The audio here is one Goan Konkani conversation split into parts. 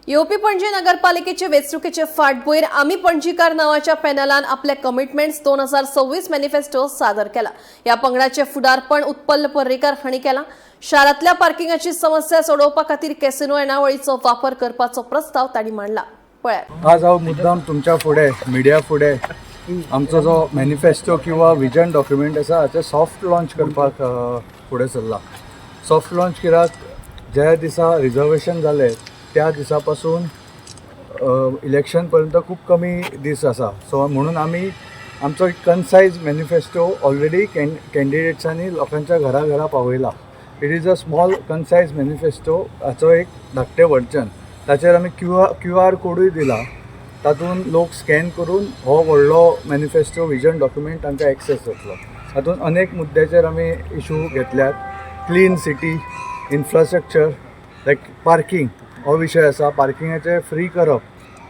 येवपी पणजी नगरपालिकेचे वेंचणुकेचे फाटभुंयेर आमी पणजीकार नावाच्या पॅनलान आपले कमिटमेंट्स 2026 मॅनिफेस्टो सादर केला. ह्या पंगडाचे फुडारपण उत्पल पर्रीकार हांणी केला. शारांतल्या पार्किंगाची समस्या सोडोवपा खातीर कॅसिनो येणावळीचो वापर करपाचो प्रस्ताव तांणी मांडला. पळयात. आज हांव मुद्दाम तुमच्या फुडें, मिडिया फुडें आमचो जो मॅनिफेस्टो किंवा विजन डॉक्युमेंट आसा हाचें सॉफ्ट लॉन्च करपाक फुडें सरला. सॉफ्ट लॉन्च कित्याक, ज्या दिसा रिजर्वेशन जालें त्या दिसा पासून इलेक्शन पर्यंत खूब कमी दीस आसा. सो म्हणून आमी आमचो एक कन्सायज मॅनिफेस्टो ऑलरेडी कॅन्डिडेट्सांनी लोकांच्या घरा घरा पावयला. It is a small concise manifesto हाचो एक धाकटें वर्जन. ताचेर आमी क्यू आर कोडूय दिला. तातूंत लोक स्कॅन करून हो व्हडलो मॅनिफेस्टो, विजन डॉक्युमेंट तांकां एक्सेस जातलो. हातूंत अनेक मुद्द्याचेर आमी इशू घेतल्यात. Clean city, infrastructure like parking हो विशय आसा. पार्किंगाचें फ्री करप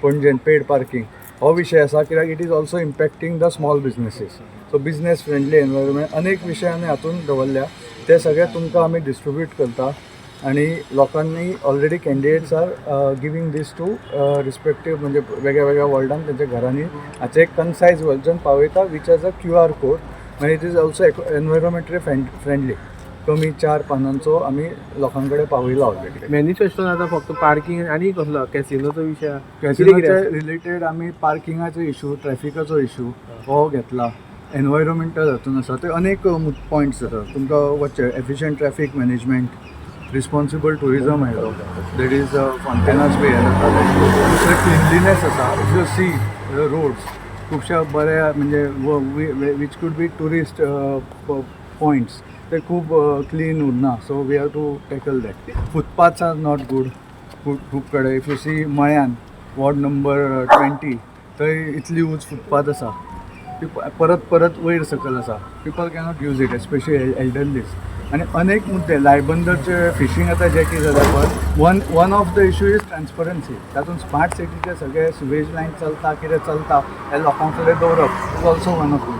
पणजेन, पेड पार्किंग हो विशय आसा, कित्याक it is also impacting the small businesses. So business friendly environment, अनेक विशय आमी हातूंत दवरल्या. ते सगळे तुमकां आमी डिस्ट्रिब्यूट करता आनी लोकांनी already candidates are giving this to respective, म्हणजे वेगळ्या वेगळ्या वॉर्डान, तेंच्या घरांनी हाचें एक कन्सायज वर्जन पावयता, which has a QR code. मागीर it is also environmentally friendly. कमी चार पानांचो आमी लोकां कडेन पावयला ऑलरेडी. मॅनिफेस्टोन आता फक्त पार्किंग आनी कसलो कॅसिनोचो विशय आहा. कितें कितें कॅसिनोचे आसा? रिलेटेड आमी पार्किंगाचो इशू, ट्रॅफिकाचो इशू हो घेतला. एनवायरोमेंटल हातून आसा ते अनेक पॉयंट्स आसा. तुमकां वचचे efficient traffic management, responsible tourism आयलो, that is फाँतेनास बी हें जातालें. दुसरें क्लिनलीनेस आसा. If you see roads, खुबश्या बऱ्या म्हणजे which could be tourist points, ते खूब क्लीन उरना. So we have to tackle that. Footpaths are not good खूब खूब कडेन. If you सी मळ्यान, वॉर्ड नंबर 20, थंय इतली उंच फुटपाथ आसा, ती परत परत वयर सकयल आसा. People cannot use it, especially elderlies. आनी अनेक मुद्दे, रायबंदरचे फिशींग आतां जेटी जाल्या पळय. One of the issue is transparency. तातूंत स्मार्ट सिटीचे सगळे सिवेज लायन चलता, कितें चलता हें लोकां फुडें दवरप is also one of the